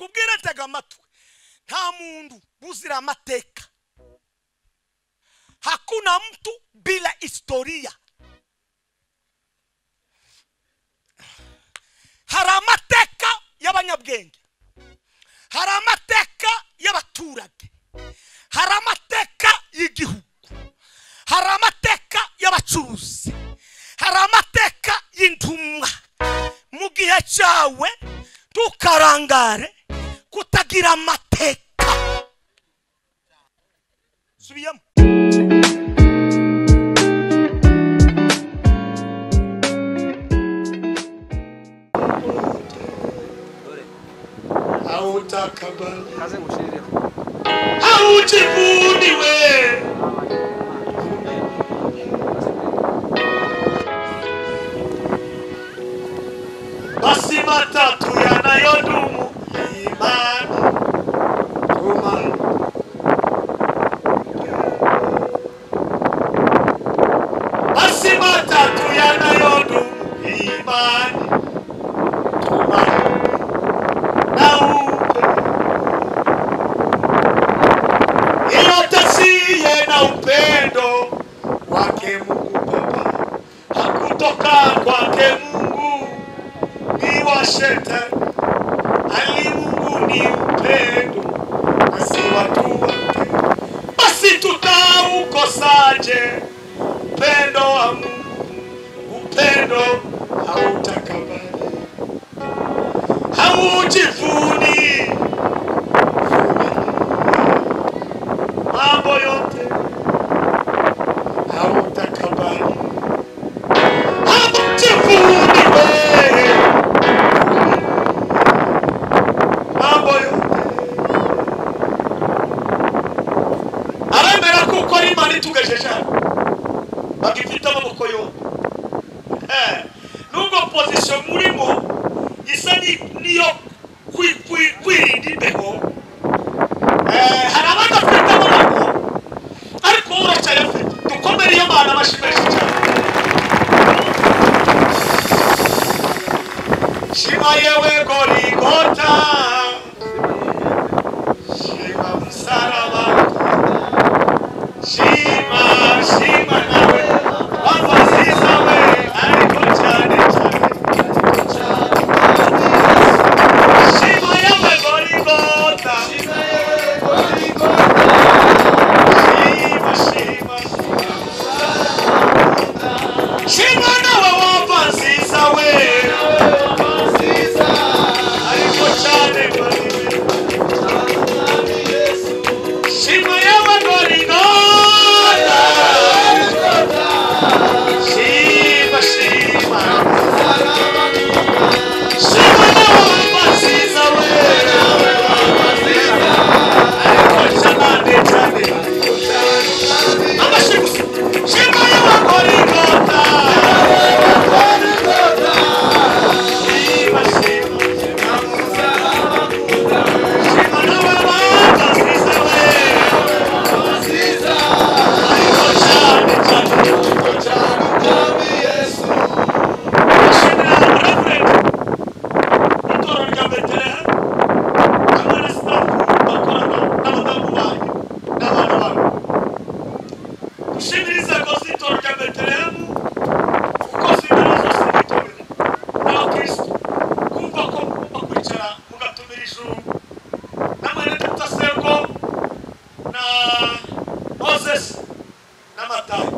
Nkubwire tega amatwi, nta muntu buzira amateka. Hakuna mtu bila historia. Hari amateka y'abanyabwenge, hari amateka y'abaturage, hari amateka y'igihugu, hari amateka y'abacuruzi, hari amateka y'intumwa. Mu gihe cyawe tukarangare kutagira amateka. Subiyamo. Hauchivuniwe basi matatu yanayodumu imani tumaini. Basi matatu yanayodumu imani tumaini na na upendo wake Mungu Baba. Hakutoka kwake Mungu ni wa shetani, ali Mungu ni upendo na si watu wake. Basi tutaukosaje upendo wa Mungu? Upendo hautakabali, haujivuni mambo yote, hautakabali, haujivuni wewe mambo yote. Aremera kuko ari Imana itugejeje bagifite amaboko yombi. Nubwo position murimo isa niyo kwirinda imbeho, hari abadafite amaboko ariko uracyayafite. Dukomere iyo Mana amashyi menshi cyane. Shima yewe Gorigota, shima msalaba, shima shima nawe wafasiza we ariko cyane cyane. Shima yewe Gorigota, shima shima shima nawe wafasiza we ariko cyane. Shima yewe Gorigota, shima shima shima nawe wafasiza we ariko cyane cyane. Amashyi gusa. Shima yewe Gorigota, shima shima shima nawe wafasiza we ariko cyane cyane. Ndashimira Reverend itorero rya Bethlehem hamwe na staff bakorana n'abadamu banyu n'abana banyu. Dushimira inzego z'itorero rya Bethlehem kuko zimera zose n'itorero n'abakristo kumva ko mugomba kwicara mugatumira ijuru na mwene Dr. Sego na Moses na Matayo.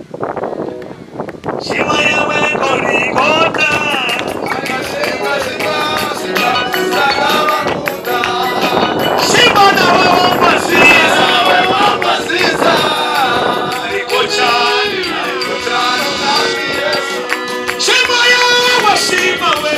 Shima yewe Gorigota, shima nawe wafasiza ariko cyane. Shima yewe, shima we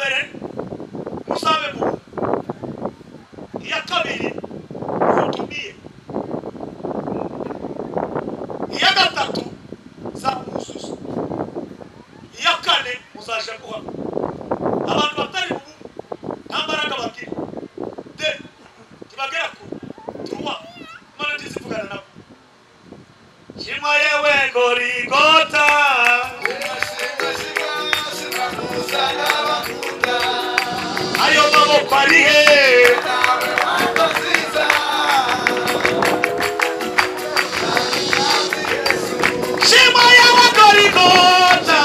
mbere muzabe mu, iya kabiri muhutumiye, iya gatatu zamuzuza, iya kane muzaje guhama. Abantu batari mu nta mbaraga bagira de ntibagera ku turuwa Imana ntizivugana nabo. Shima yewe Gorigota, ayo maboko ari he? Shima yewe Gorigota,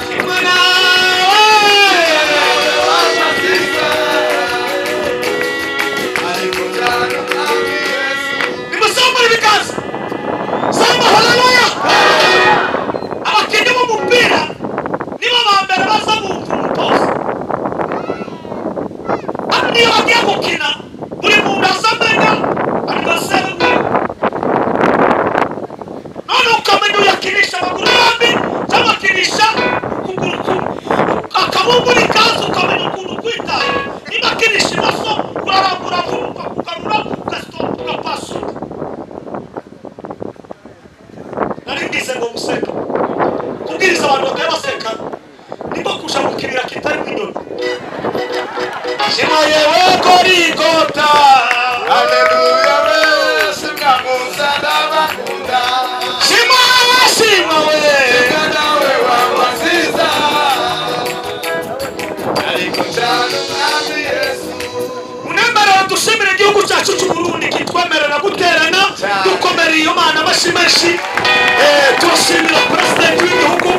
shima nawe. Nimusambure ibiganza, samba haleluya. Abakinnyi b'umupira nibo ba mbere baza bumva umutoza. Hano iyo bagiye gukina buri muntu aza amenya adversaire we, none ukamenya uyakinisha amaguru yombi cyangwa akinisha ukuguru kumwe, akabumbura ikaze ukamenya ukuntu kwitaye. Niba akinisha imoso urarambura vuba ukagarura ugasitopa ugapasura. Nari ngize ngo museke, kubwiriza abantu bakaba baseka niko kuja mu kibira kitari mw'inyoni. Shima yewe Gorigota, shima shima we, munemerera dushimire igihugu cyacu cy'u Burundi kitwemerera guterana dukomera iyo Mana amashyi menshi. Turashimira president w'igihugu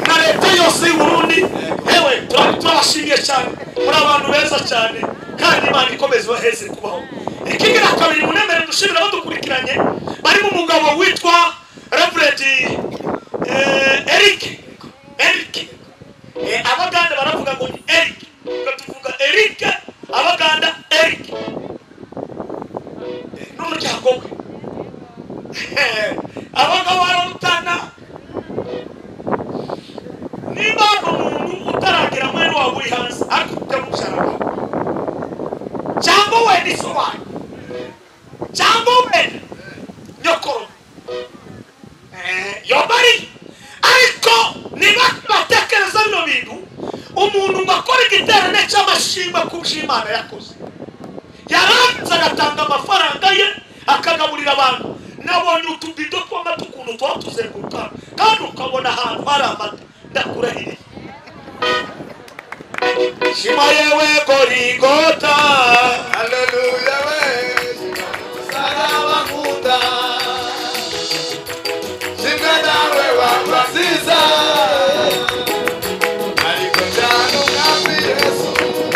na leta yose y'u Burundi. Ewe turabashimiye cyane, muri abantu beza cyane kandi Imana ikomeze ibaheze kubaho. Ikigira kabiri munemerera dushimira abadukurikiranye barimo umugabo witwa Reverend Eric. Eric Abaganda baravuga ngo ni Eric, tuvuga Eric, Abaganda Eric n'umuryango we. Abagabo bararutana. Niba hari umuntu utaragira mwene wawe uri hanze ariko ujya mu musaraba wawe, cyangwa wenda iso wawe, cyangwa wenda nyokoro yobari, ariko niba batekereza bino bintu, umuntu ngo akore igiterane cy'amashimwe ku byo Imana yakoze, yarangiza agatanga amafaranga ye akagaburira abantu. Nabonye utubido tw'amata ukuntu tuba tuzenguruka kandi ukabona ahantu hari amata, ndakurahiriye. Shima yewe Gorigota,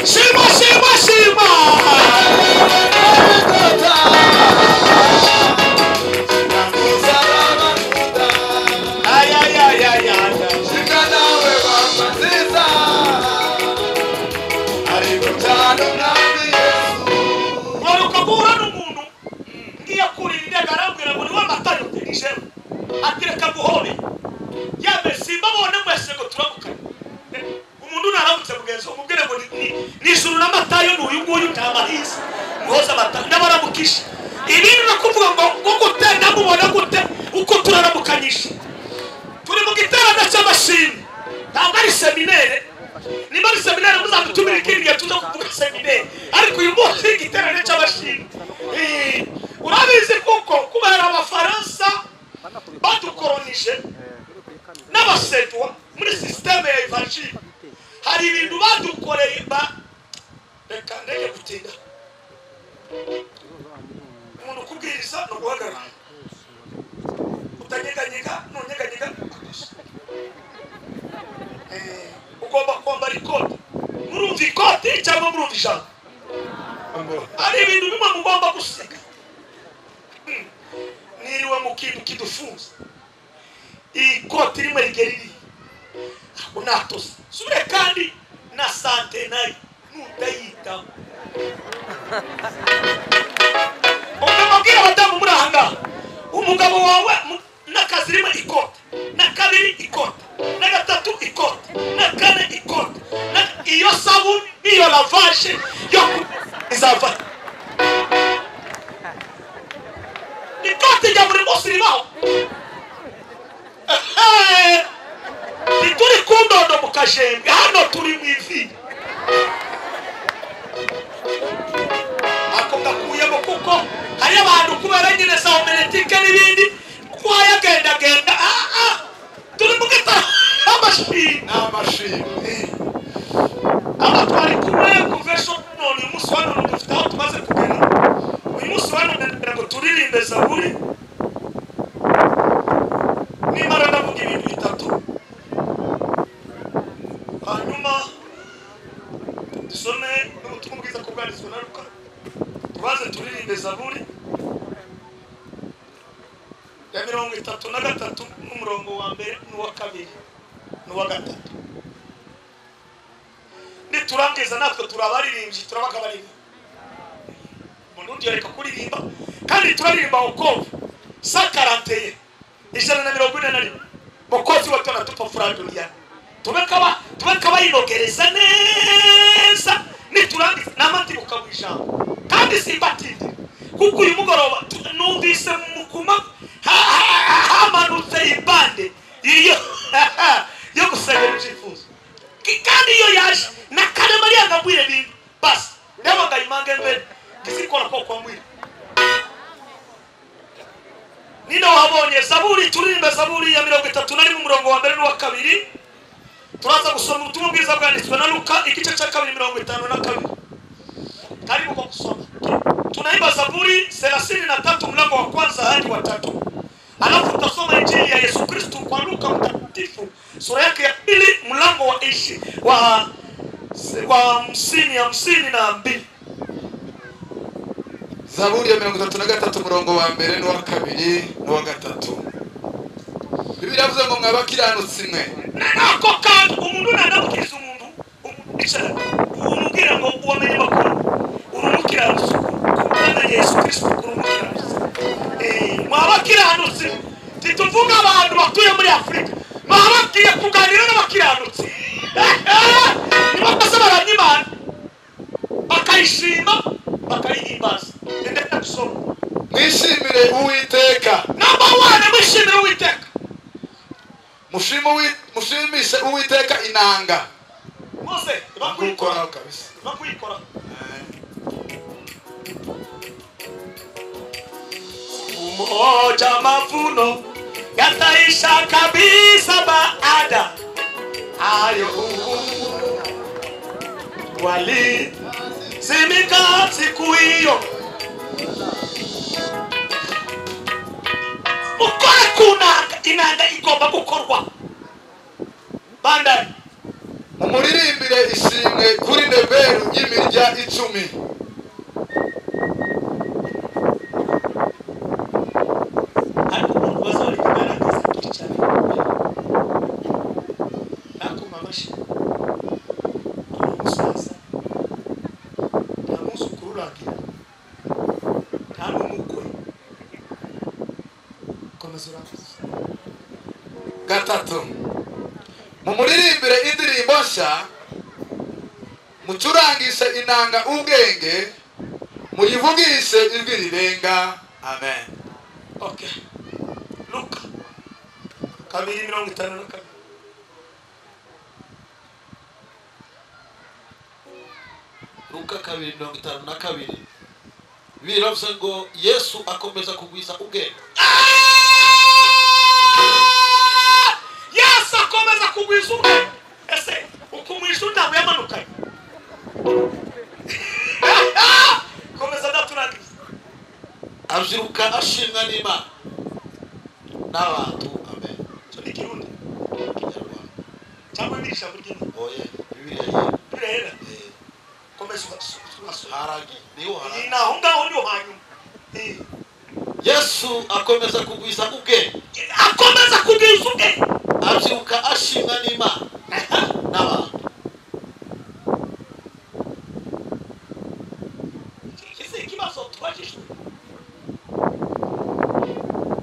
shima shima shima. Ay ay ay ay ay. Mwaruka guhura n'umuntu ngiye kurira intego arambwira ngo niwe Matayo ntijewe, ati reka nguhore yemwe simbabone mwese ngo turamukanye. Umuntu naramutse mugenzi we umubwire ngo ni ijuru na Matayo ni uyu nguyu nta mahiza muhoza Matayo ndabaramukisha. Ibintu no kuvuga ngo gute ndamubona gute uko turaramukanyisha. Turi mu giterane cy'amashimwe, ntabwo ari seminere. Niba ari seminere muzadutumire ikindi gihe tuza kuvuga seminere, ariko uyu munsi igiterane cy'amashimwe. Urabizi kuko kubera Abafaransa badukoronije n'Abasedwa muri systeme ya evanjili, hari ibintu badukoreye ba reka ndeke gutinda. Umuntu kubwiriza ni uguhagarara, utanyeganyega nunyeganyega ugomba kwambara ikoti. Murumva ikoti cyangwa murumva ijambo? Hari ibintu bimwe mugomba gusiga. Niriwe mu kintu kidufunze, ikoti rimwe rigera iri unatoza subire kandi na sante nayo nutayitaho. Umubwira abadamu muri aha ngaha, umugabo wawe na akazi rimwe ikote, na kabiri ikote, na gatatu ikote, na kane ikote, na iyo sabuni niyo lavage yo izava. Ikote rya buri munsi ribaho. Ntituri ku ndodo mu kajembwe, hano turi mu ivi. Ako gakuyemo kuko hari abantu kubera nyine za homeletike n'ibindi kwayagendagenda. Turi mu gitaramo n'amashimwe. Aba twari kumwe kuva ejo none uyu munsi wa none dufite aho tumaze kugera. Uyu munsi wa none ndagira ngo turirimbe zaburi. Nimara ndavuga ibintu bitatu, hanyuma dusome n'ubutumwa bwiza ko bwanditswe na Luka. Tubanze turirimbe zaburi ya 33 n'umurongo wa mbere n'uwa kabiri n'uwa gatatu. Niturangiza natwe turabaririmbyi, turabaga baririmba. Umuntu yareka kuririmba kandi turaririmba ukovu 141 141 Mokozi watu wanatupa furaha duniani. Tumeka bayinogereza neza niturangiza n'amatibuka mu ijambo kandi simbatinde kuko uyu mugoroba numvise mukuma hamanutse ibande iyo yo gusabira ibyifuzo kandi iyo yaje na kare Mariya ngabwire bintu basi ndabaga imange mbere ngizikora ko kwa mwiri nino wabonye zaburi turirimba zaburi ya 31 umurongo wa mbere n'uwa kabiri. Turaza gusoma ubutumwa bwiza bwanditswe na Luka igice cya 2 52. Karibu kwa kusoma. Tunaimba Zaburi 33 mlango wa kwanza hadi wa 3. Alafu tutasoma Injili ya Yesu Kristo kwa Luka mtakatifu sura yake ya 2 mlango wa 52. Zaburi ya 33 murongo wa mbere n'uwa kabiri n'uwa gatatu. Bibiliya yavuze ngo mwabakiranutsi mwe. Nako kandi umuntu nanabukiriza umuntu umwicara umubwira ngo uwamenye makuru urumukiranutsi kubana Yesu Kristo kurumukiranutsi. Mwabakiranutsi tituvuga abantu batuye muri Afrika, mwabakiye kuganira n'abakiranutsi. Nibo basabaranye Imana bakayishima bakayihimbaza. Ndenda gusoma. Mwishimire Uwiteka. Namba 1 mwishimire Uwiteka. Mushimishe Uwiteka inanga. Mose bakuyikora kabisa. Bakuyikora. Umoja mavuno yataisha kabisa baada ayo wali simika siku hiyo. Ukora kuna inanga igomba gukorwa. Bandari mumuririmbire ishimwe kuri neberu y'imirya 10. Ariko umuntu bazoririmba cyane. Nakuma amashi. Umusaza. Nta muzukuru uragira. Nta n'umukwe. Komeza urangize. 3. Mumuririmbire indirimbo nshya, mucurangishe inanga ubwenge, muyivugishe ijwi rirenga. Amen. Okay. Luka 2:52. Luka 2:52. Biravuze ngo Yesu akomeza kugwiza ubwenge. Yesu akomeza kugwiza ubwenge. Ese ukumwisha ntabwo yamanukanye. Komeza ndaturangiza. Abyiruka ashimwa n'Imana n'abantu. Amen. Cyo ni Kirundi. Kinyarwanda. Cyangwa ni ijambo ry'Imana. Oye, Bibiliya yera. Bibiliya yera. Komeza haragi niho haragi. Ni naho ngaho niho hanyuma. Yesu akomeza kugwiza ubwenge. Akomeza kugwiza ubwenge. Abyiruka ashimwa n'Imana n'abantu. Ese ikibazo twajijwe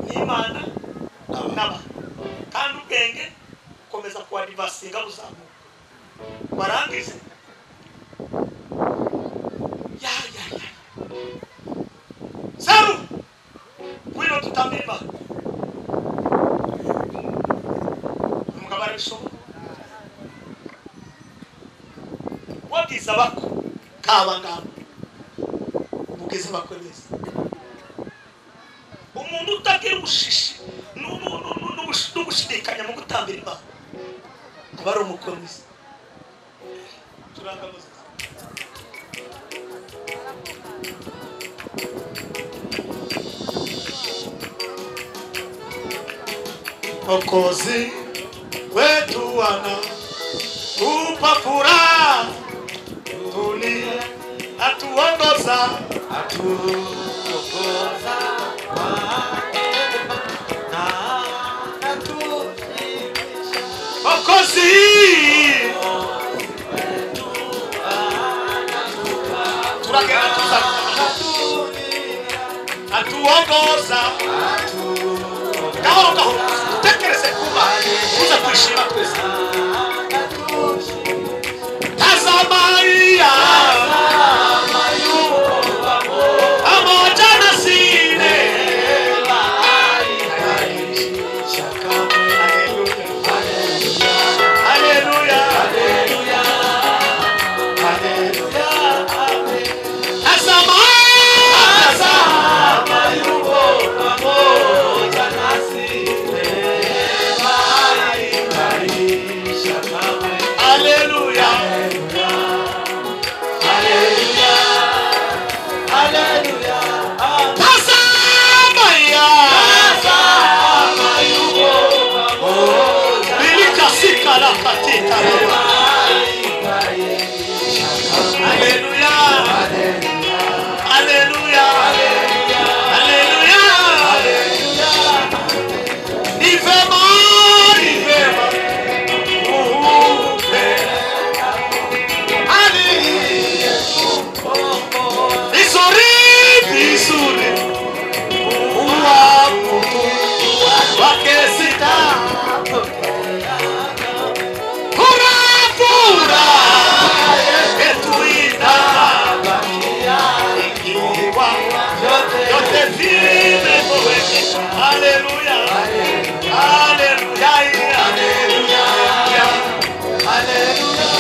n'Imana n'abantu. N'abantu kandi ubwenge ukomeza kuwadivasinga buzamuka barangize ya ya ya Saru ngwino tutambire Imana. Umugabo arabishobora wabwiza bako kaba ngabo ubwiza bako neza. Umuntu utagira ubushishi n'ugushidikanya mu gutambira Imana aba ari umukomezi. Turanga Moses. Mwokozi wetu anatupa furaha, tulia atuongoza, atuongoza kwa neema na anatushibisha. Mwokozi wetu anatupa turagenda tuza atuongoza gahoro gahoro dutekereze kuba tuza kwishima twese. Tazama pamoja na sine. Haleluya, haleluya. Tazama, tazama yuko pamoja nasi, neema haitaisha kamwe. Haleluya, haleluya, haleluya. Tazama ya tazama yuko pamoja bilikasika la katika neema haitaisha kamwe. Haleluya, haleluya, haleluya. Ni vema, ni vema kumpenda aliyetukomboa. Vizuri, vizuri kuabudu wake sitapotea. Furaha, furaha yetu itabakia ikiwa vyote vimetoweka. Haleluya, haleluya, haleluya.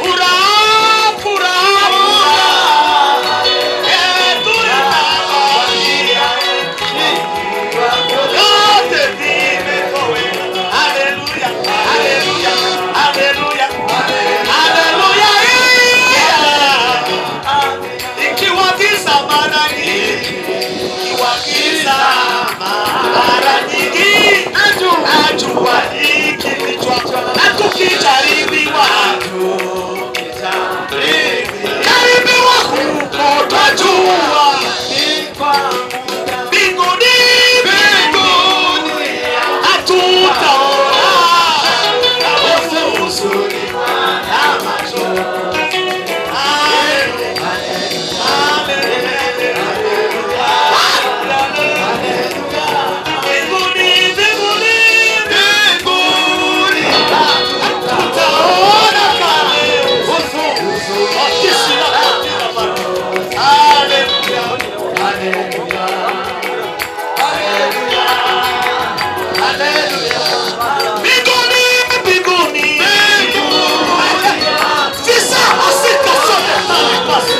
Furaha, furaha yetu itabakia vyote vimetoweka. Haleluya, haleluya, haleluya, haleluya. Ikiwa giza mara nyingi, ikiwa giza mara nyingi, najua ikifichwa na tukijaribiwa, jaribiwa huko twajua mbinguni, mbinguni hatutaona huzuni na machozi. Mbinguni, mbinguni, mbinguni hatutaona kamwe huzuni. Haleluya, mbinguni, mbinguni, Fisa asika sote pale pasi.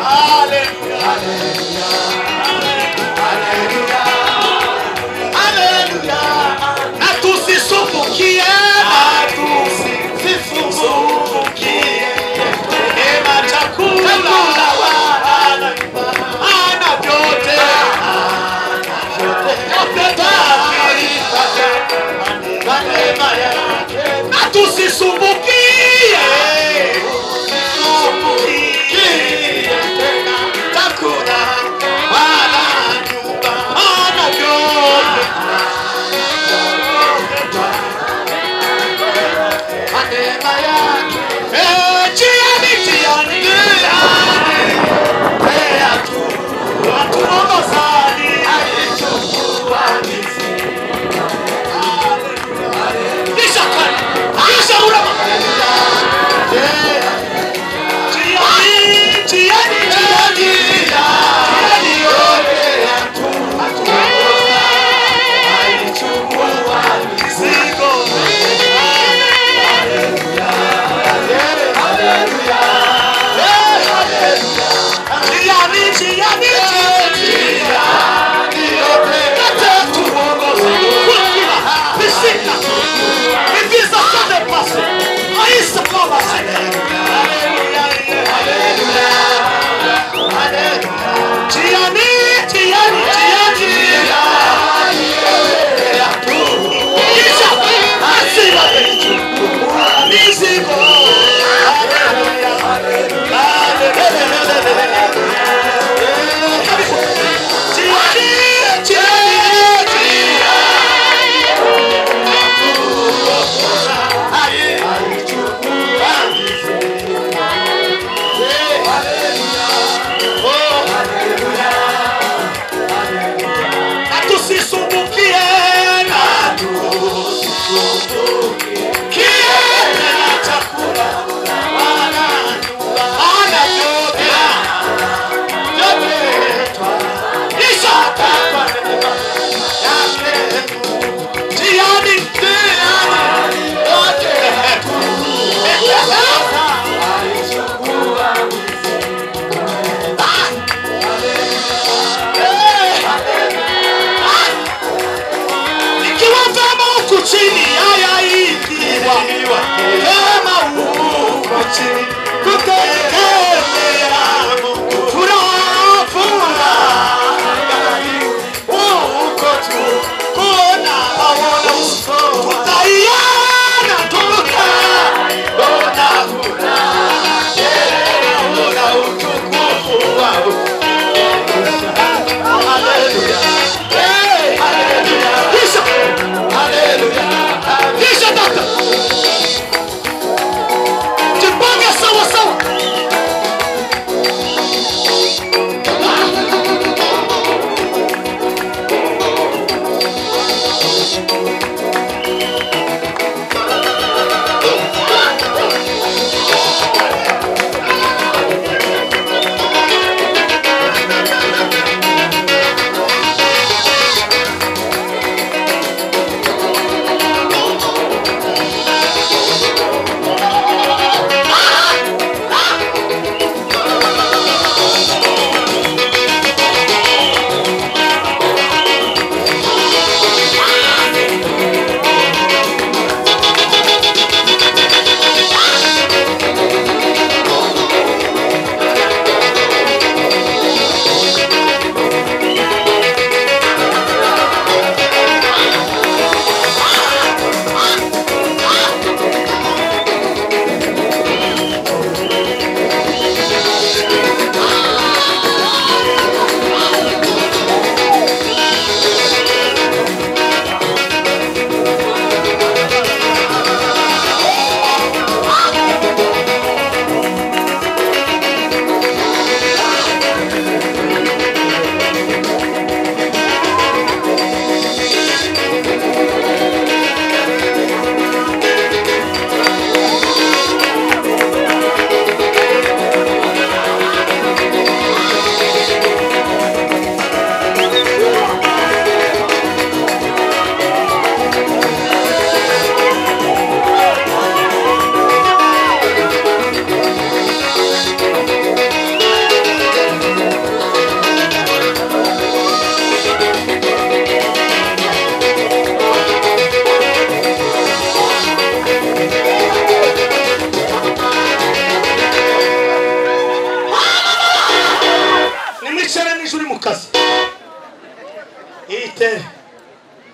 Haleluya, haleluya. Na tusisumbukie, na tusisumbukie ema chakula wala ana vyote, vyote twavipata kwa neema yake. Na tusisumbukie,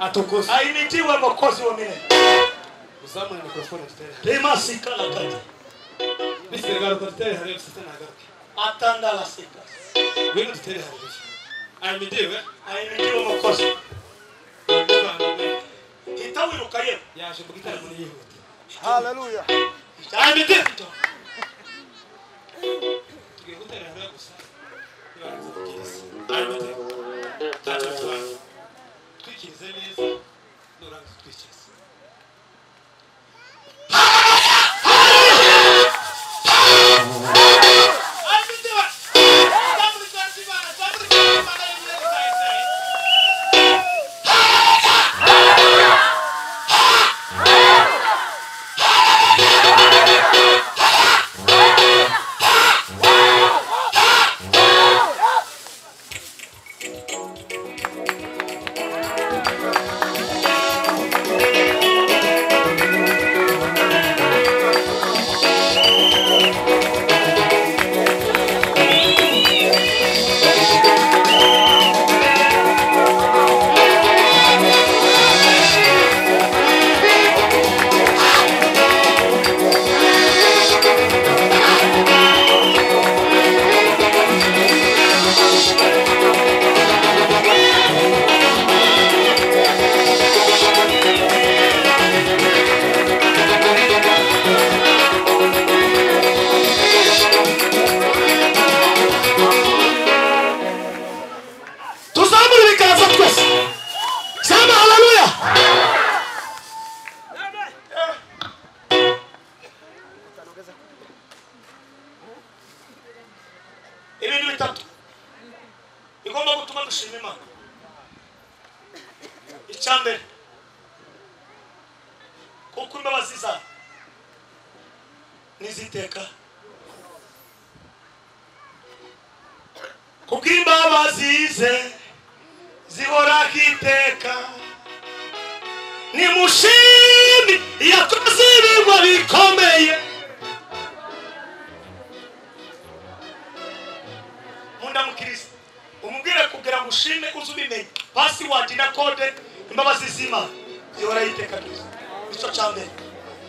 Atukuze. Ahimidiwe Mwokozi wa milele. Uzamure mikrofone tutere. Rema sikala kati. Bisere garuka tutere hariya sasa nagaruke. Atanda la sika. Ngwino tutere hariya. Ahimidiwe. Ahimidiwe Mwokozi. Hita wiruka yewe. Yaje mu gitaramo yihuta. Haleluya. Ahimidiwe. Tugiye gutera hariya gusa. Nibarangiza kubwiriza. Ahimidiwe. Ntacyo bitwaye. Twikirize neza nurangiza utwikirize. Gushima Imana icyambere kuko imbabazi zayo niziteka kuko imbabazi ze zihoraho iteka nimushime yakoze ibigwa bikomeye mundamukiriza umubwire kugira ngo ushime uze ubimenye password na code imbabazi z'Imana zihoraho iteka ryose icyo cya mbere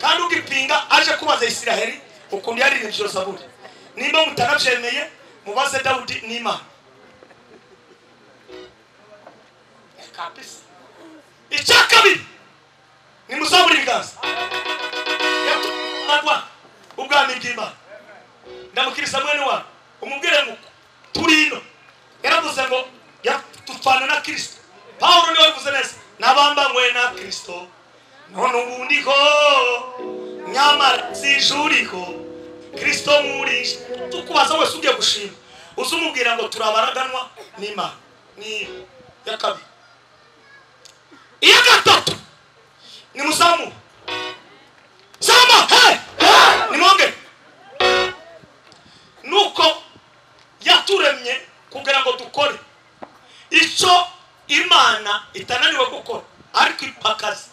kandi ugipinga aje kubaza Isiraheli ukuntu yaririmbye iyo zaburi nimba mutanabyemeye mubaze Dawudi n'Imana kabisa. Icya kabiri nimuzamure ibiganza yatugwa ubwami bw'Imana ndamukiriza mwene wawe umubwire ngo turi ino yaravuze ngo yatupfana na Kristo. Paulo niwe wabivuze neza nabambanywe na Kristo none ubu ndiho nyamara sijuriho Kristo muri tukubaza wese ugiye gushima uzumubwira ngo turabaraganwa n'Imana ni ya kabiri. Iya gatatu ni muzamu zama hey nimwonge nuko yaturemye kugira ngo dukore icyo Imana itananiwe gukora ariko ipakazi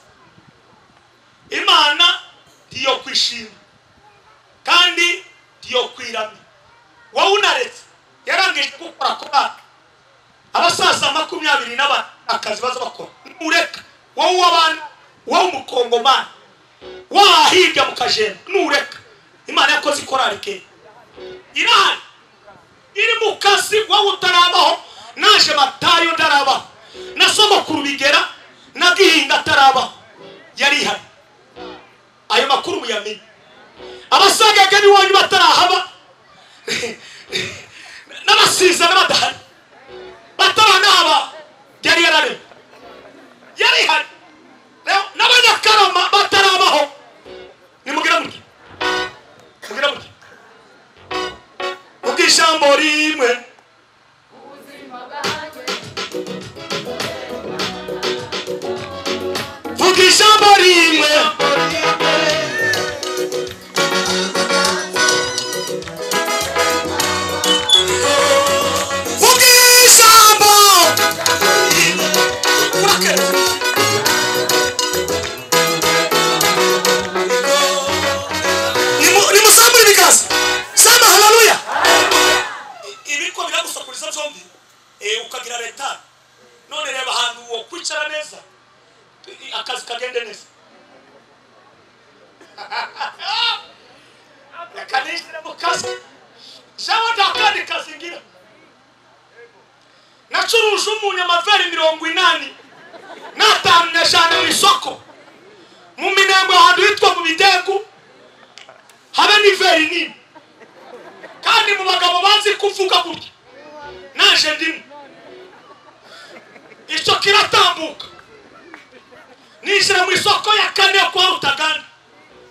Imana ndiyo kwishima kandi ndiyo kwiramya wowe unaretse yarangije gukora kora abasaza 24 akazi baza bakora nureka wowe w'abana wowe umukongomani wahirya mu kajembe nureka Imana yakoze ikorari ke irahari iri mu kazi wowe utarabaho naje Matayo ndarabaho na sogokuru bigera na Gihinga atarabaho yari ihari ayo makuru muyamenye abasagaga n'iwanyu batarahaba n'abasiza n'abadahari bataranaba yari yararemye yari ihari n'abanyakarama batarabaho nimugira muti mugira muti ubwo ijambo rimwe vuga ijambo rimwe vuga ijambo rimwe nimuzamure ibiganza sema haleluya ibiko biragusakuriza byombi ukagira leta none reba ahantu wo kwicara neza akazi kagende neza reka ninjire mu kazi jewe nta kandi kazi ngira nacuruje umunyu amaveri 85 na 5 mu isoko mu Minembwe ahantu hitwa mu Bidegu habe n'iveri nini kandi mu bagabo bazi kuvuga gutya naje ndimo icyo kiratambuka ninjira mu isoko ya kane yo kwa Rutaganda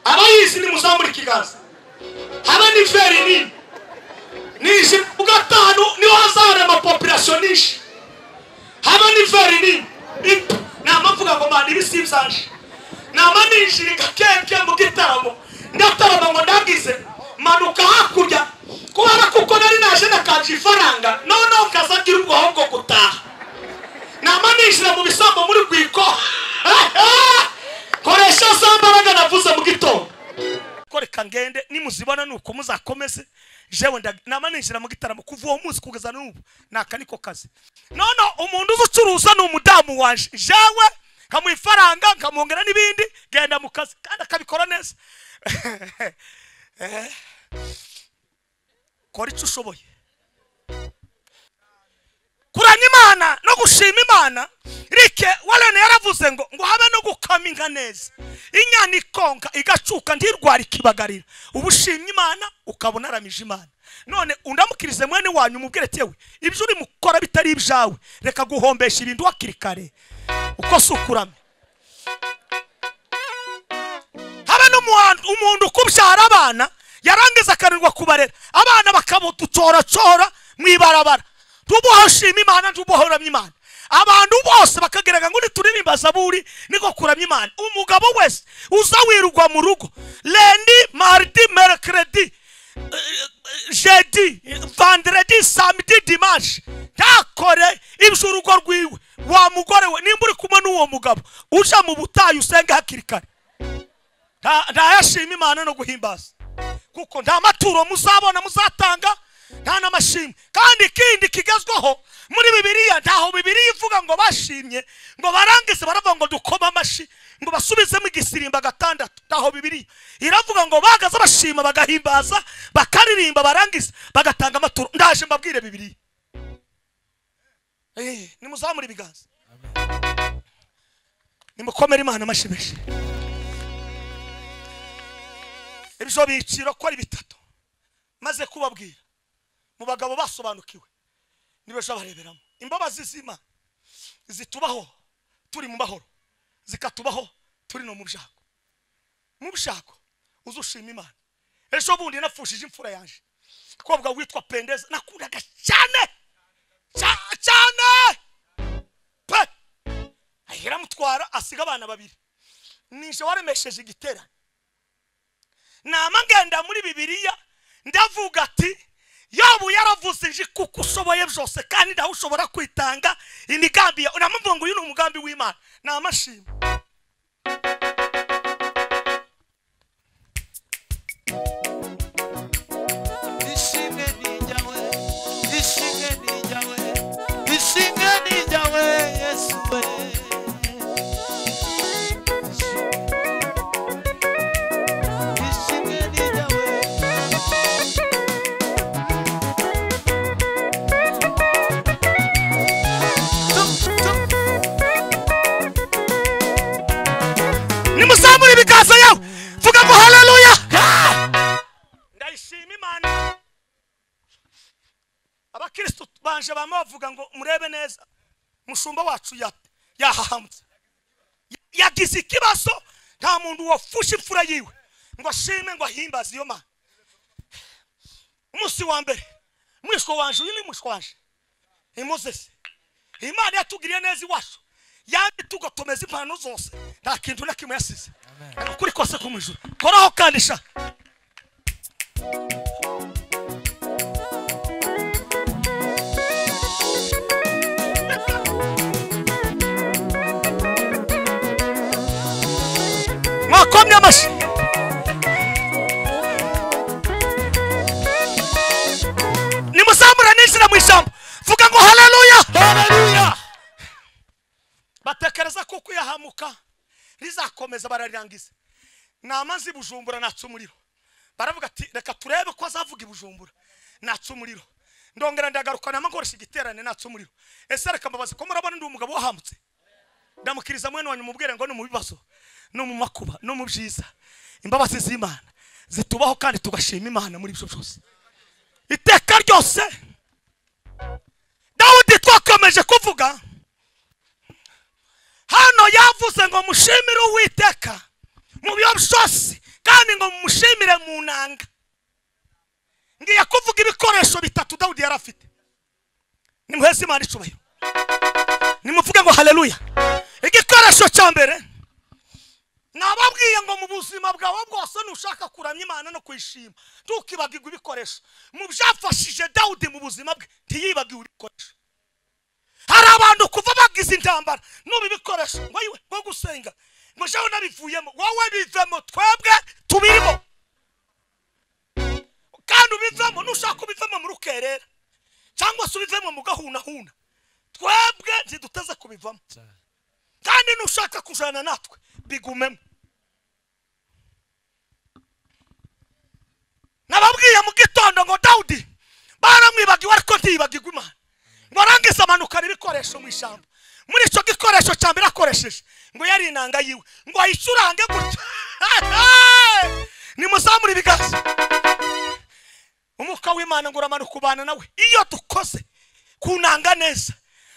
abayizi nimuzamure ikiganza habe n'iveri nini ninjira ku gatanu niho hazarema population nyinshi habe n'iveri nini namavuga ngo mana ibi si ibyanje nama ninjira gakeke mu gitaramo ndatarama ngo ndagize manuka hakurya kubera kuko nari naje nakanje ifaranga noneho nkazagira ubwoba bwo gutaha nama ninjira mu bisambo muri Rwiko koresha za mbaraga navuze mu gitondo ko reka ngende nimuzibona nuko muzakomeze jewe nama ninjira mu gitaramo kuva uwo munsi kugeza n'ubu naka niko kazi none umuntu uzucuruza ni umudamu wanje jewe nkamuha ifaranga nkamwongera n'ibindi genda mu kazi kandi akabikora neza kora icyo ushoboye kuranya Imana no gushima Imana Rike Warren yaravuze ngo habe no gukama inka neza inyana ikonka igacuka ntirwara ikibagarira ubushimye Imana ukabona aramije Imana none undamukirize mwene wanyu umubwire tewe ibyo uri mukora bitari ibyawe reka guhombesha ibintu hakiri kare uko sukurame habe n'umuntu ukubyara abana yarangiza akarirwa kubarera abana bakabuducoracora mu ibarabara Tubohoshima Imana, tubohoramye Imana. Abantu bose bakageraga ngo nituririmba zaburi niko kuramya Imana. Umugabo wese uza wirugwa mu rugo lundi, mardi, mercredi, jeudi, vendredi, samedi, dimanche, ntakore iby'urugo rwiwe. Wa mugore we, nimba uri kumwe n'uwo mugabo uja mu butayu usenge hakiri kare, ntayashima Imana no guhimbaza, kuko nta maturo muzabona muzatanga, nta n'amashimwe. Kandi ikindi kigezweho muri Bibiliya, ntaho Bibiliya ivuga ngo bashimye ngo barangize baravuga ngo dukoma amashi ngo basubizemo igisirimba gatandatu. Ntaho Bibiliya iravuga ngo bagaza bashima bagahimbaza bakaririmba barangiza bagatanga amaturo. Ndaje mbabwire Bibiliya. Nimuzamure ibiganza, nimukomere Imana amashi menshi. Ibyo biciro ko ari bitatu maze kubabwira mu bagabo basobanukiwe nibejo bareberamo imbabazi z'Imana zitubaho turi mu mahoro, zikatubaho turi no mu byago. Mu byago uzushima Imana. Ejo bundi napfushije imfura yanje, kobwa witwa Pendeza, nakundaga cyane cyane pe, ahera mutwara asiga abana babiri. Nije waremesheje igiterane, nama ngenda muri Bibiliya ndavuga ati Yobu yaravuze nje kuko ushoboye byose kandi ndawushobora kwitanga imigambi yawe. Namumva ngo uyu ni umugambi w'Imana, namashima. Ishimwe ni ryawe, ishimwe ni ryawe, ishimwe ni ryawe Yesu we. Ishimwe ni ryawe. Nimuzamure ibiganza yawe, vuga ngo haleluya. Ndayishima Imana. Abakristo banje bama bavuga ngo murebe neza, mushumba wacu yahahamutse, yagize ikibazo, nta muntu wafushe imfura yiwe ngo ashime ngo ahimbaze iyo Mana. Umunsi wa mbere mwishwa wanje, uyu ni mwishwa wanje Moses, Imana yatugiriye neza iwacu, yandi tugotomeza impano zose, nta kintu na kimwe yasize. Kuri kose ku mwijuru koraho kandi sha. Mwakomye amashi. Nimuzamura ninjira mu ijambo, vuga ngo haleluya, haleluya. Batekereza ko kuyahamuka rizakomeza bararirangiza. Namazi Bujumbura natse umuriro, baravuga ati reka turebe ko azavuga i Bujumbura natse umuriro. Ndongera ndagaruka nama nkoresha igiterane natse umuriro. Ese reka mbabaze ko murabona ndi umugabo wahamutse? Ndamukiriza mwene wanyu mubwire ngo no mu bibazo no mu makuba no mu byiza, imbabazi z'Imana zitubaho kandi tugashima Imana muri ibyo byose iteka ryose. Dawudi twakomeje kuvuga hano, yavuze ngo mushimire Uwiteka mu byo byose kandi ngo mushimire mu nanga. Ngiye kuvuga ibikoresho bitatu Dawudi yari afite. Nimuheze Imana icubahiro, nimuvuge ngo haleluya. Igikoresho cya mbere nababwiye ngo mu buzima bwawe bwose nushaka kuramya Imana no kwishima ntukibagirwe ibikoresho. Mu byafashije Dawudi mu buzima bwe ntiyibagiwe ibikoresho. Hari abantu kuva bagize intambara nubu ibikoresho ngo yiwe ngo gusenga ngo jewe nabivuyemo, wowe bivemo, twebwe tubirimo. Kandi ubivemo nushaka ubivemo mu rukerera cyangwa se ubivemo mu gahunahuna, twebwe ntiduteze kubivamo. Kandi nushaka kujana natwe bigumemo. Nababwiye mu gitondo ngo Dawudi baramwibagiwe ariko ntiyibagirwa Imana. Ngo arangize amanukana ibikoresho mu ishyamba. Muri icyo gikoresho cya mbere akoresheje ngo yari inanga yiwe, ngo ayicurange gutya. Nimuzamure ibiganza. Umwuka w'Imana ngo uramanuka ubana nawe. Iyo dukoze kunanga neza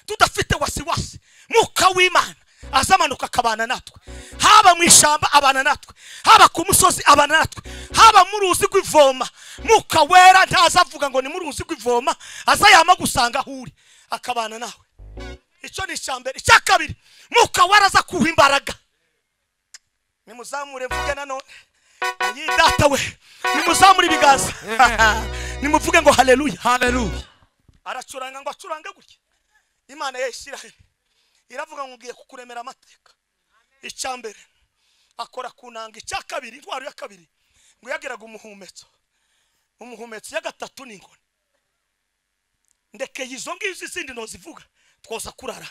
tudafite wasiwasi, Mwuka w'Imana Azamanuka akabana natwe. Haba mu ishamba abana natwe. Haba ku musozi abana natwe. Haba mu ruzi rw'ivoma. Mwuka Wera ntazavuga ngo ni mu ruzi rw'ivoma, azayama gusanga aho uri akabana nawe. Icyo ni icyambere. Icya kabiri, Mwuka Wera aza kuha imbaraga. Nimuzamure mvuge nanone. Ayi data we, nimuzamure ibiganza. Nimuvuge ngo haleluya. Haleluya. Aracuranga ngo acurange gutya. Imana ya Isiraheli iravuga ngo ngiye kukuremera amateka. Icyambere akora kunanga. Icya kabiri, intwaro ya kabiri ngo yageraga umuhumetso. Umuhumetso ya gatatu ni inkoni. Ndekeye izo ngizo izindi ntozivuga twoza kurara.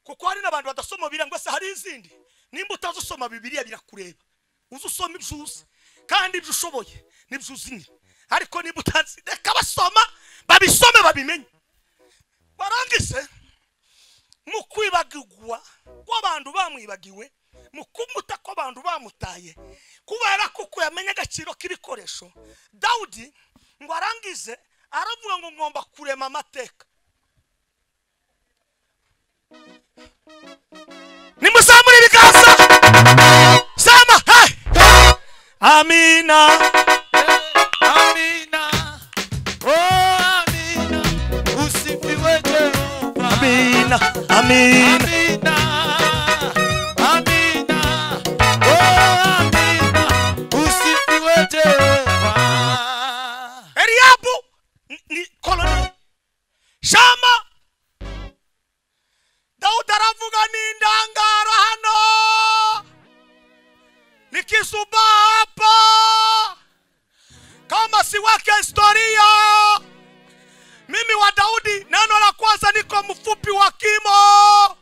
Kuko hari n'abantu badasoma Bibiliya ngo se hari izindi. Nimba utazusoma Bibiliya birakureba. Uzusoma ibyo uzi kandi ibyo ushoboye nibyo uzi nyine. Ariko nimba utazi reka basoma babisome babimenye. Barangize mu kwibagirwa kw'abantu bamwibagiwe, mu kumuta kw'abantu bamutaye, kubera kuko yamenye agaciro k'ibikoresho. Dawudi ngo arangize aravuga ngo ngomba kurema amateka. Nimuzamure ibiganza. Sama, hey! Amina. Amina. Oh, amina. Usifiwe Jehova. Amina. Amina. Amina. Amina. Oh, amina. Usifiwe Jehova. Eliabu ni koloni. Shama. Daudi aravuga ni indangara hano. Nikisuba hapa. Kama si wake historia. Mimi wa Daudi, neno la kwanza niko mfupi wa kimo.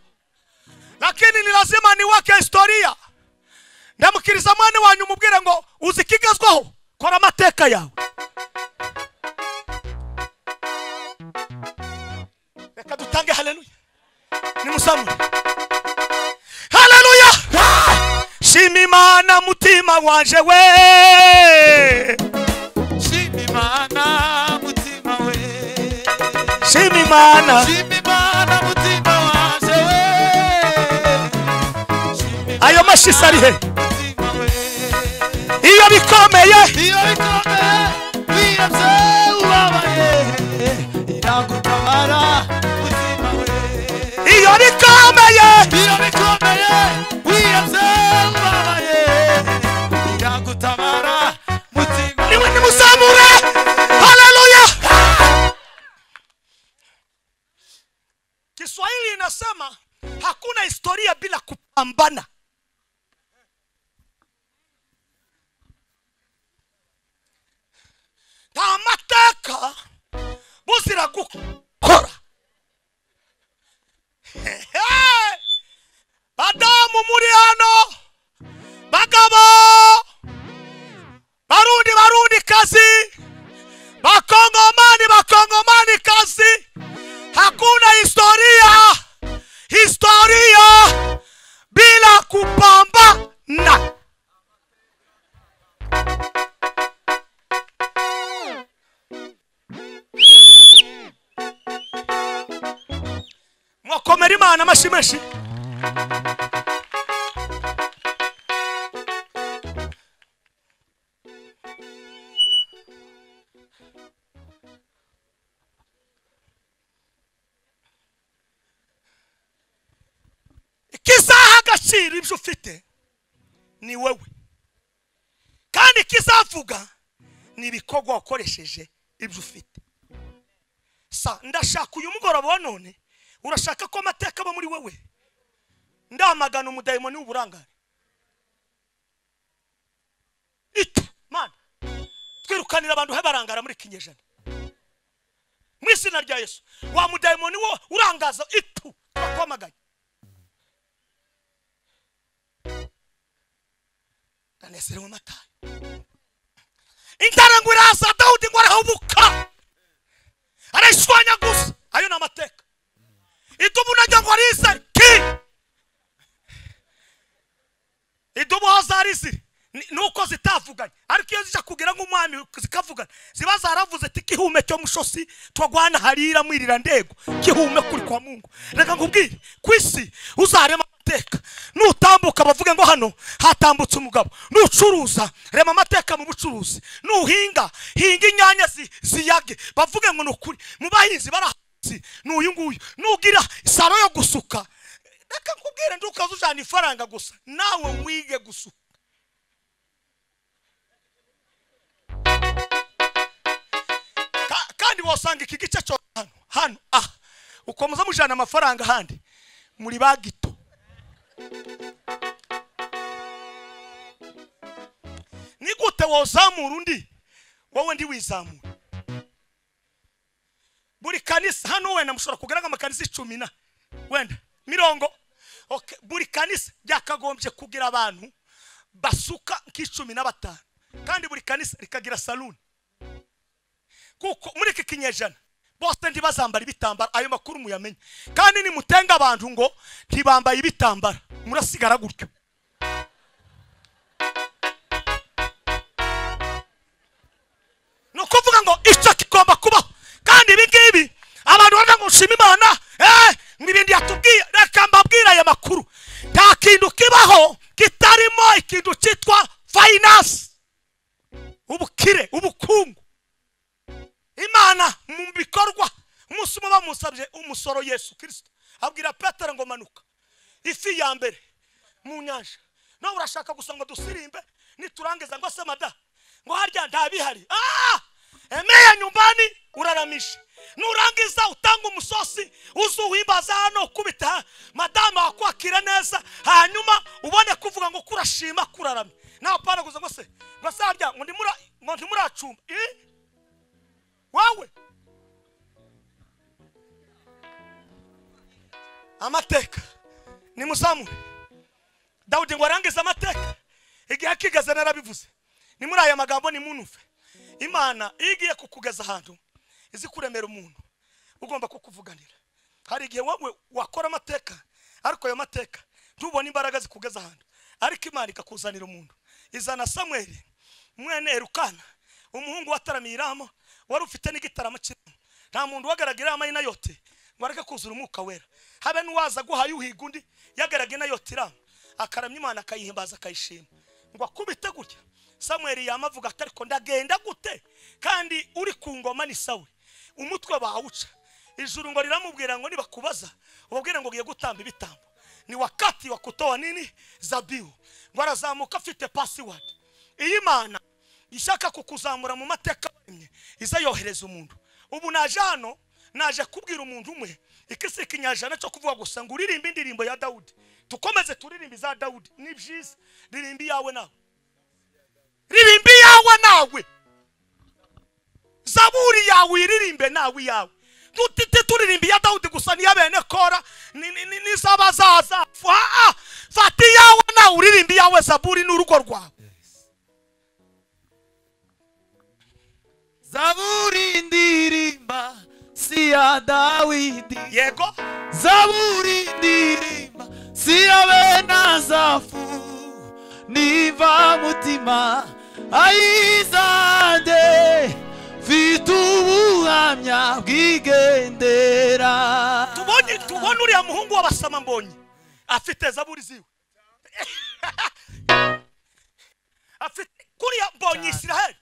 Lakini ni lazima niweke historia. Ndamukiriza mwana wanyu mubwire ngo uzikigezwaho kora amateka yawe. Reka dutange haleluya. Nimusamure. Haleluya. Shima Imana mutima wanje we. Shima Imana mutima we. Shima Imana. Shima Imana mutima wanje we. Ayo mashisi ari he? Iyo bikomeye. Iyo bikomeye wiyemze ubabaye iragutabara mutima we. Iyo bikomeye. Iyo bikomeye wiyemze ubabaye iragutabara mutima we. Niwe nimuzamure. Haleluya. Kiswahili inasema hakuna historia bila kupambana. Nta mateka buzira gukora. Badamu muri hano, bagabo, barundi barundi kazi, bakongomani bakongomani kazi. Hakuna historia, historia bila kupambana. Mwakomera Imana amashyi menshi. Ikizaha agaciro ibyo ufite ni wewe, kandi ikizavuga ni ibikorwa wakoresheje ibyo ufite. Sa ndashaka uyu mugoroba wa none, urashaka ko amateka aba muri wewe. Ndamagana umudayimoni w'uburangare. Ita mana twirukanira abantu he barangara muri kinyejana. Mu izina rya Yesu, wa mudayimoni wo urangaza itu turakwamaganye. Ndanezerewe Matayo. Intare ngo iraza, Dawudi ngo arahubuka, arayishwanya gusa. Ayo ni amateka. Idubu naryo ngo rize ki. Idubu aho zari ziri nuko zitavuye. Ntizavuganye ariko iyo zija kugira nk'umwami zikavugana ziba zaravuze ati kihume cyo mushosi twagwana harira mwirira ndego kihume kuri kwa Mungu. Reka nkubwire kwisi uzarema amateka nutambuka bavuge ngo hano hatambutse umugabo. Nucuruza rema amateka mu bucuruzi, nuhinga hinga inyanya ziyage bavuge ngo nukuri mu bahinzi barahazi n'uyu nguyu. Nugira saro yo gusuka, reka nkubwire ndukaza ujana ifaranga gusa nawe wige gusuka. Kandi wasanga iki gice cyo hano uko muza mujana amafaranga handi muri bagito. Ni gute wozamura undi wowe ndi wizamura? Buri kanisa hano wenda mushobora kugaranga amakanisa 10 na wenda mirongo. Okay, buri kanisa byakagombye kugira abantu basuka nk'15 kandi buri kanisa rikagira saloon. Kuko muri iki kinyejana bose ntibazambara ibitambara, ayo makuru muyamenye. Kandi nimutenga abantu ngo ntibambaye ibitambara murasigara gutyo. No kuvuga ngo icyo kigomba kubaho. Kandi ibi ngibi abantu baravuga ngo nshima Imana ngibindi yatubwiye. Reka mbabwira aya makuru, nta kintu kibaho kitarimo ikintu cyitwa finance, ubukire, ubukungu. Imana mu bikorwa umunsi umwe bamusabye umusoro Yesu Kristo abwira Petero ngo manuka ifi ya mbere mu nyanja, nawe urashaka gusa ngo dusirimbe niturangiza ngo se mada ngo harya ntabihari. Emea nyumbani uraramisha, nurangiza utanga umusosi uzuhimbaza hano kubita madama wakwakira neza, hanyuma ubone kuvuga ngo kurashima kuraramye. Nawe pana gusa ngo se ngo se harya ngo ndimura ngo ntimuracumba wawe. Amateka ni muzamure. Daudi ngo arangize amateka igihe akigaze narabivuze. Ni muri aya magambo ni munufe. Imana igiye kukugeza ahantu izi kuremera umuntu ugomba kukuvuganira. Hari igihe wowe wakora amateka ariko ayo mateka ntubone imbaraga zikugeza ahantu, ariko Imana ikakuzanira umuntu. Izana Samuel mwene Elukana umuhungu wataramiye Irama, wari ufite n'igitaramo cy'Imana. Nta muntu wagaragira Irama y'Inayote ngo areke kuzura umwuka wera. Habe n'uwaza guhaye uhiga undi yagaraga Inayote Irama akaramya Imana akayihimbaza akayishima. Ngo akubite gutya Samuel yamavuga ati ariko ndagenda gute kandi uri ku ngoma ni sawe umutwe bawuca. Ijuru ngo riramubwira ngo nibakubaza ubabwira ngo ugiye gutamba ibitambo, ni wakati wa kutoa nini zabihu. Ngo arazamuka afite password. Iyi Imana ishaka kukuzamura mu mateka iza yohereza umuntu. Ubu naje hano naje kubwira umuntu umwe ikisi kinyajana cyo kuvuga gusa ngo uririmbe indirimbo ya Daudi. Tukomeze turirimbe za Daudi ni byiza, ririmbi yawe nawe, ririmbi yawe nawe, zaburi yawe iririmbe nawe yawe. Tutite turirimbi ya Daudi gusa ni yabene Kora ni zabazaza. Fati yawe nawe uririmbi yawe zaburi n'urugo rwawe. Zaburi ndirimba si ya Dawidi, yego. Zaburi ndirimba si ya bene Asafu, niva mutima ayizande mfite ubuhamya bwigendera. Tubonye uriya muhungu w'abasama mbonye afite zaburi ziwe afite kuriya mbonye Israel.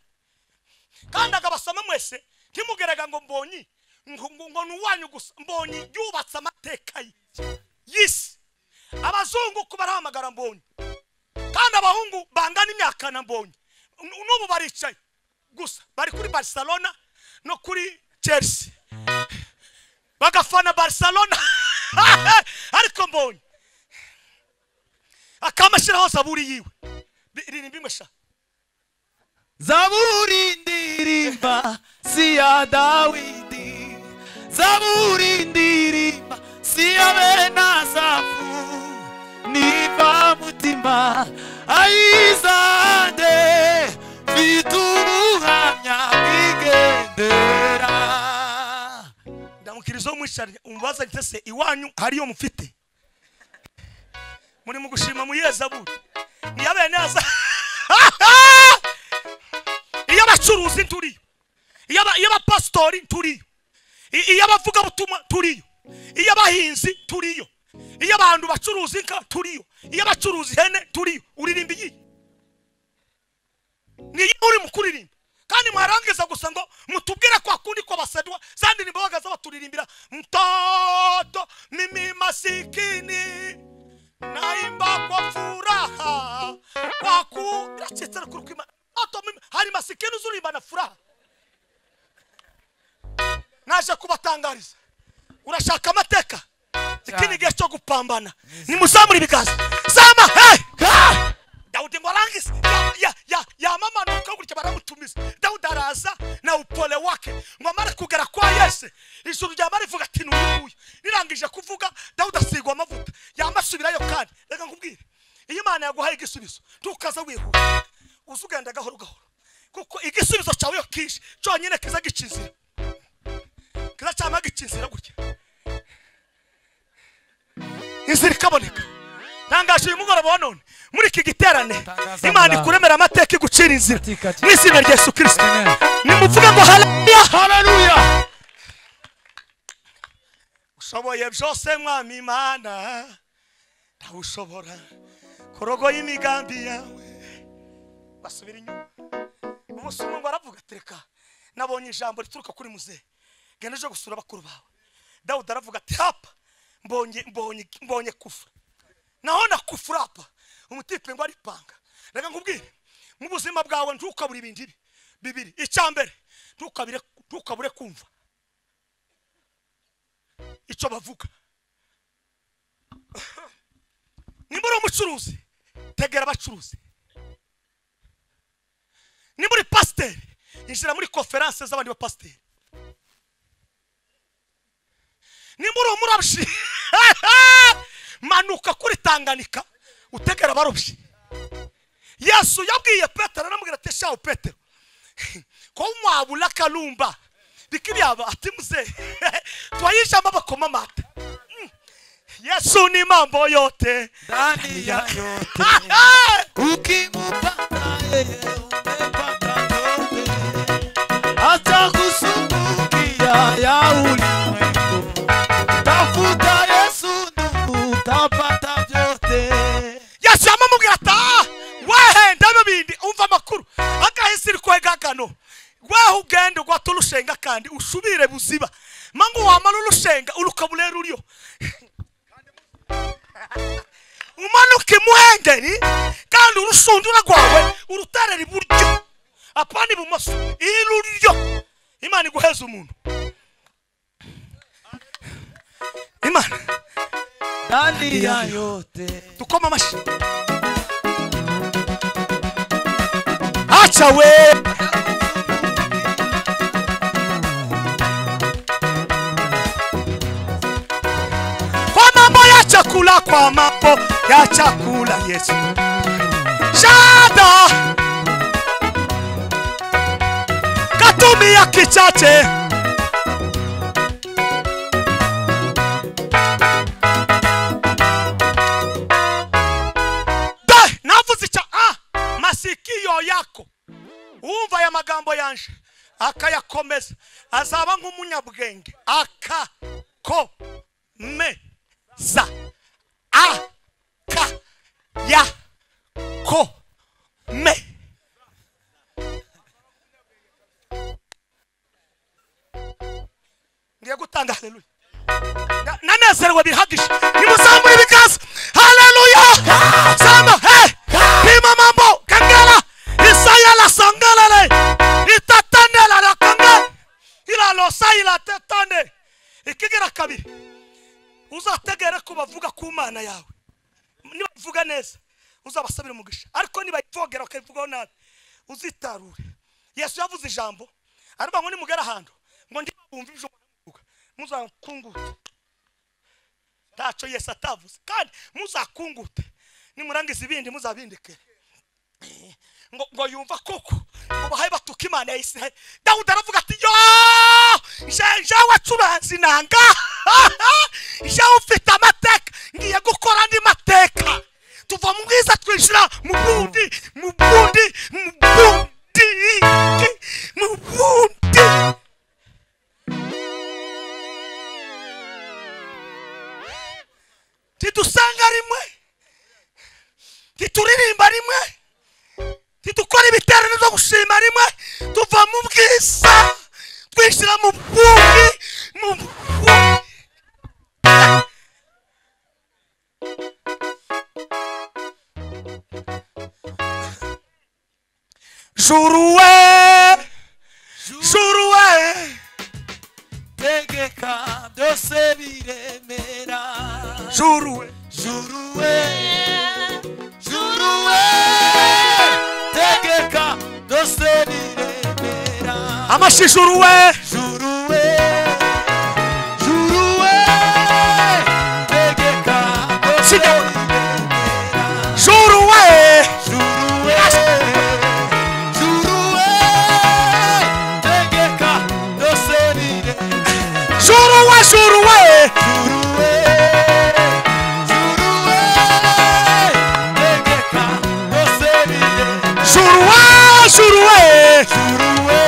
Kandi agabasama mwese ntimugeraga ngo mbonyi ngo nuwanyu gusa. Mbonyi yubatse amateka y'isi. Abazungu kubarahamagara mbonyi, kandi abahungu bangana imyaka na mbonyi n'ubu baricaye gusa bari kuri Barcelona no kuri Chelsea bagafana Barcelona ariko mbonyi akamashyiraho zaburi yiwe. Ririmba imwe sha. Zaburi ndirimba si ya Dawidi, Zaburi ndirimba si ya bene Asafu, niva mutima ayizande mfite ubuhamya bwigendera. Ndamukirizo mwicaranye umubaza nti se iwanyu hariyo mufite muri mu gushima mu yezaburi ni ya bene Asafu. Iy'abacuruzi nturiyo, iy'abapasitori nturiyo, iy'abavugabutumwa turiyo, iy'abahinzi turiyo, iy'abantu bacuruza inka turiyo, iy'abacuruza ihene turiyo. Uririmba iyi niyo uri mu kuririmba, kandi mwarangiza gusa ngo mutubwire kwa kundi ko basadwa za ndirimbo bagaza baturirimbira mtoto mimi masikini naimba kwa furaha kwa ku kurukima ato mimi hari masikini uzurimba na furaha. Naje kubatangariza, urashaka amateka ikindi gihe cyo gupambana nimuzamura ibiganza sama. Hey Daudi ngo arangize ya mama nuka gutya baramutumiza. Daudi araza na upole wake ngo amare kugera kwa Yesu, ijuru rya barivuga ati n'uyu rirangije kuvuga. Daudi asigwa amavuta yamasubirayo. Kandi reka nkubwire, iyo Imana yaguhaye igisubizo ntukaza wihuta, uzugenda gahoro gahoro, kuko igisubizo cyawe yo kishe cyonyine kiza gicizira, kiza cyama gicizira gutya inzira ikaboneka. Ntangaje uyu mugoroba wa none muri iki giterane Imana ikuremera amateka igucira inzira mu izina rya Yesu Kristo. Nimuvuge ngo haleluya, haleluya. Ushoboye byose Mwami Imana, ntawushobora kurogoya imigambi yawe. Basubira inyuma. Umunsi umwe ngo aravuga ati reka nabonye ijambo rituruka kuri muzehe, genda uje gusura bakuru bawe. Dawudi aravuga ati hapa mbonye kufura, naho kufura hapa umutipe ngo aripanga. Reka nkubwire, mu buzima bwawe ntukabure ibintu bibiri. Icya mbere, ntukabure kumva icyo bavuga. Nimba uri umucuruzi tegera abacuruzi, nimba uri pasiteri injira muri konferanse z'abandi bapasiteri, nimba uri umurobyi manuka kuri Tanganyika utegera abarobyi. Yesu yabwiye Petero aramubwira ati shawo Petero ko mwabula kalumba bikibyaba ati muze twayisha amaboko mata. Yesu ni mambo yote ndani ya yote, ukimupata yeye umepata yote, acha kusumbukia ya ulimwengu, tafuta Yesu ndugu utapata vyote. Yesu amamubwira ati wehe ndabibindi umva amakuru akahise kwega kano wehe ugende gwaturushenga kandi usubire buziba mangu wamara urushenga urukabure ruriyo umanuke muhengeri kandi urushundura rwawe urutarera iburyo apana ibumoso iruryo. Imana iguheza umuntu. Imana ndani ya yote. Tukoma amashi. Acha we kwa mambo ya chakula, kwa mambo ya chakula Yesu shada katumia kichache navuze cha masikio yako umva ya magambo yanje akayakomeza azaba nk'umunyabwenge akakomeza akayakome. Ngiye gutanga haleluya nanezerwa bihagije. Nimuzamure ibiganza haleluya. Samba hey pima mambo kangala Isaya la sangalale itatane la la kangala ila losa ila tetane. Ikigera kabiri uzategere ko bavuga ku Mana yawe, nibavuga neza uzabasabira umugisha, ariko nibayivogera bakayivugaho nabi uzitarure. Yesu yavuze ijambo aravuga ngo nimugera ahantu ngo ndibumva ibyo muvuga muzakungute. Ntacyo Yesu atavuze, kandi muzakungute nimurangiza ibindi muzabindikere. Ngo yumva koko ngo bahaye batuka Imana ya Isirayeli. Dawudi aravuga ati yo jewe acuranze inanga jewe ufite amateka ngiye gukora andi mateka. Tuva mu bwiza twinjira mu bundi mu bundi mu bundi. Mu bundi. Tidusanga rimwe. Tituririmba rimwe. Titukora ibiterane byo gushima rimwe. Tuva mu bwiza twishyira mu bundi, mu bundi. Juruwe, juruwe, tegeka byose biremera. Juruwe, juruwe, juruwe, tegeka byose biremera. Amashi juruwe, juruwe, juruwe, tegeka byose biremera. Juruwe, juruwe, juruwe, tegeka byose biremera. Juruwe, juruwe, juruwe, juruwe, tegeka byose biremera. Juruwe, juruwe, juruwe,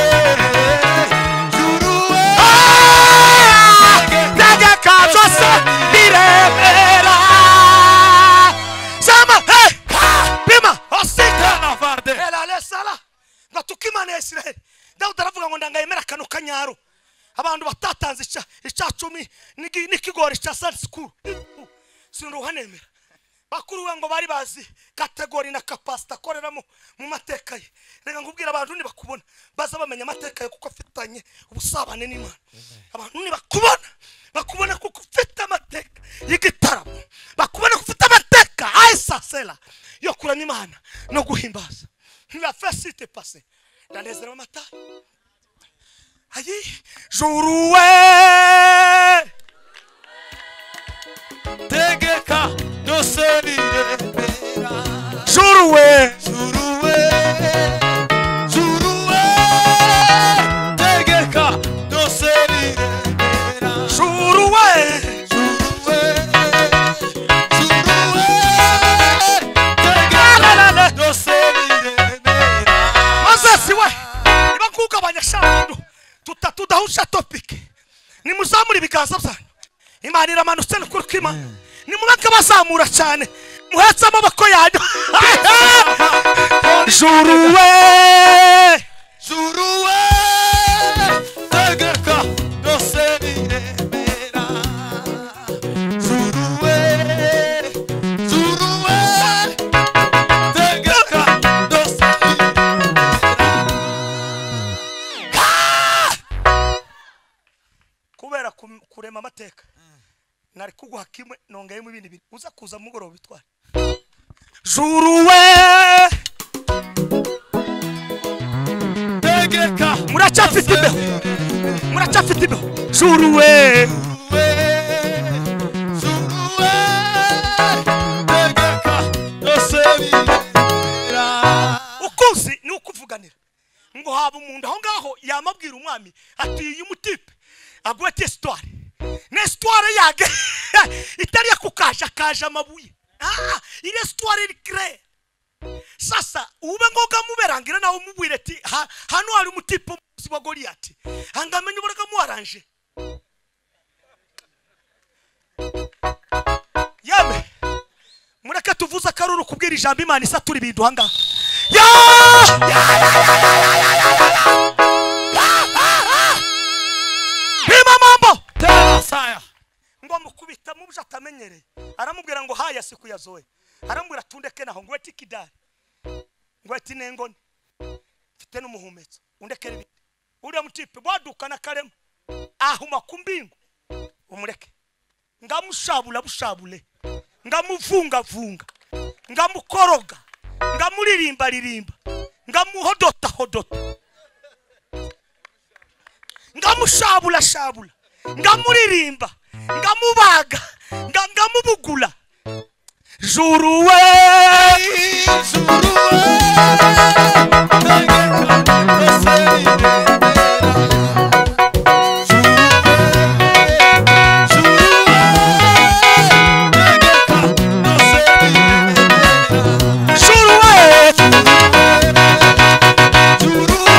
juruwe, tegeka byose biremera. Sema, hey, pima, osika. Ela sala. Ngo tukimana ya Israel. Dawudi aravuga ngo ndangayemera kano kanyaro. Abantu batatanze ica 10 n'ikigori cya Sunday school. Sinruhanemera. Bakuru we ngo bari bazi kategori na capacity akoreramo mu mateka ye. Reka nkubwira abantu nibakubona baza bamenya amateka ye kuko afitanye ubusabane n'Imana. Abantu nibakubona bakubona kuko ufite amateka y'igitaramo, bakubona ko ufite amateka ayisasela yo kuramya Imana no guhimbaza. La fête est passée. Ndanezerwa amata. Ayi juruwe, tegeka byose biremera. Juruwe, juruwe, juruwe, tegeka byose biremera. Juruwe, juruwe, juruwe, tegeka byose biremera. Moses we niba nkugabanya shandu tutadahusha topic. Nimuzamura ibiganza byanyu. Imana iramanutse n'ukuri kw'Imana. Nimureke bazamura cyane, muhetse amaboko yanyu. Juruwe, juruwe, tegeka byose biremera. Juruwe, juruwe, tegeka byose biremera. Kubera kurema amateka nari kuguha kimwe nongeyemo ibindi bibiri uza kuza mugoroba bitware. Juruwe, tegeka muracyafite imbeho, muracyafite imbeho. Juruwe, juruwe, tegeka byose biremera. Ukuzi ni ukuvuganira ngo haba umuntu aho ngaho yamabwira umwami ati uyu mutipe agwete histoire ne histoire yage itari yakukasha kaja amabuye. Ile histoire iri claire. Sasa ube ngoga muberangira nawe mubwire ati hano hari umutipe wa Goliath hangamenye uburaka muaranje. Yame mureke tuvuza karuru kubwira ijambo Imana isatura ibintu hanga. Ya ya ya ya. Pima mambo tena saya. Ngo mukubita mubje atamenyereye. Aramubwira ngo haya siku ya zoe. Aramubwira tundeke naho ngo eti kidari. Ngo eti nengone. Mfite n'umuhumetso. Undekere ibindi. Uriya mutipe bwaduka na karema. Ahuma kumbingo. Umureke. Ngamushabula bushabule. Ngamuvunga vunga. Ngamukoroga. Ngamuririmba ririmba. Ngamuhodota hodota. Ngamushabula shabula. Ngamuririmba. Ngamubaga. Ngamubugula. Juruwe, juruwe, tegeka byose biremera. Juruwe, tegeka byose biremera. Juruwe, juruwe,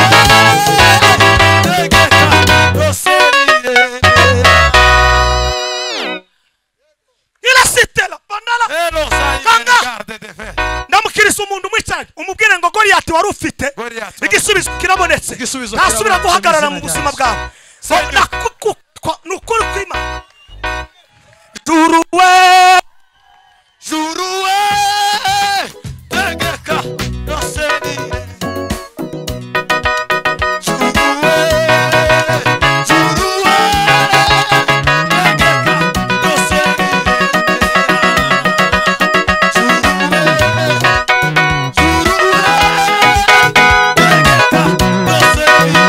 Ntasubira guhagarara mu buzima bwawe. Nukuri kwima. Juruwe Juruwe tegeka yosenire Juruwe Juruwe tegeka yosenire Juruwe Juruwe tegeka yosenire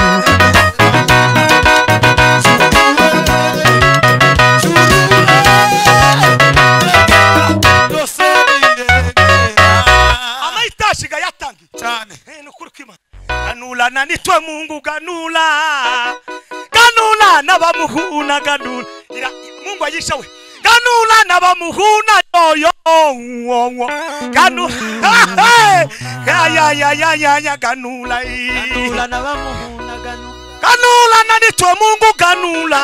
Ganula na nitwe Mungu ganula ganula na bamuhuna ganula ira Mungu ayishawe ganula na bamuhuna yo yo ganula ya ya ya ya ya ya ganula ganula na bamuhuna ganula ganula na nitwe Mungu ganula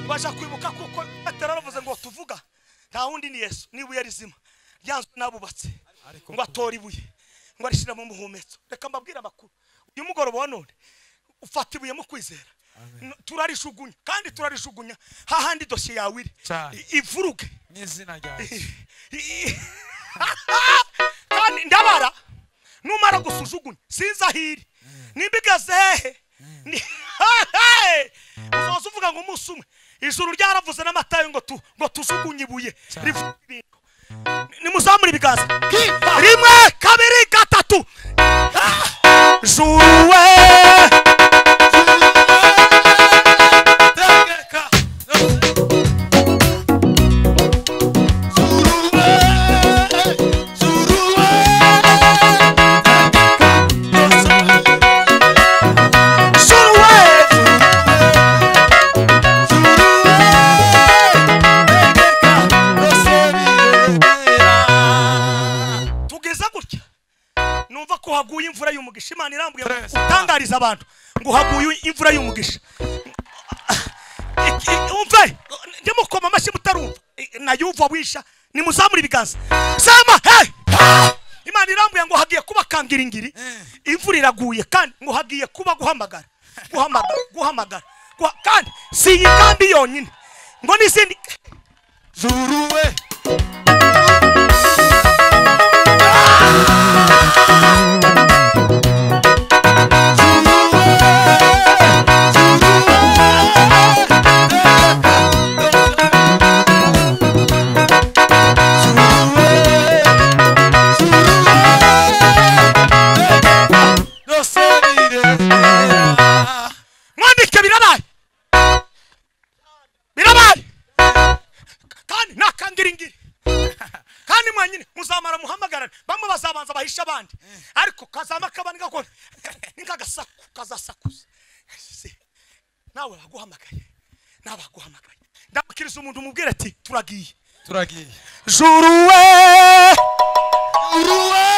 basha kwibuka kuko ataravuze ngo tuvuga nta wundi ni Yesu nibuye rizima ryanzwe nabubatse ngo atora ibuye ngo arishira mu muhumetso. Reka mbabwira amakuru uyu mugoroba wa none ufata ibuye mu kwizera turarishugunya kandi turarishugunya hahandi dosiye yawe iri ivuruge n'izina rya Yesu. Kandi ndabara numara gusujugunya sinza hiri nimbigaze hehe uzoza uvuga ngo umunsi umwe ijuru ryaravuze n'amatayo ngo ngo tujugunye ibuye rivuge. Nimuzamure ibiganza rimwe kabiri gatatu Juruwe tegeka Juruwe Juruwe Juruwe tugeza gutya numva ko haguye imvura y'umugisha. Imana irambuye utangariza abantu ngo haguye imvura y'umugisha. Umve ndimukoma amashyi mutarumva nayumva wisha nimuzamura ibiganza sema hey. Imana irambuye ngo hagiye kuba kangiringiri imvura iraguye kandi ngo hagiye kuba guhamagara guhamagara guhamagara kandi si iyi kambi yonyine ngo n'izindi Juruwe mwandike birabaye birabaye kandi nakangiringiri kandi mwanyine muzamara muhamagarane bamwe bazabanza bahisha abandi ariko kazama kabandi gakora nk'agasaku kazasakuza. Nawe baguhamagaye nabaguhamagaye ndabakiriza umuntu umubwira ati turagiye turagiye Juruwe Juruwe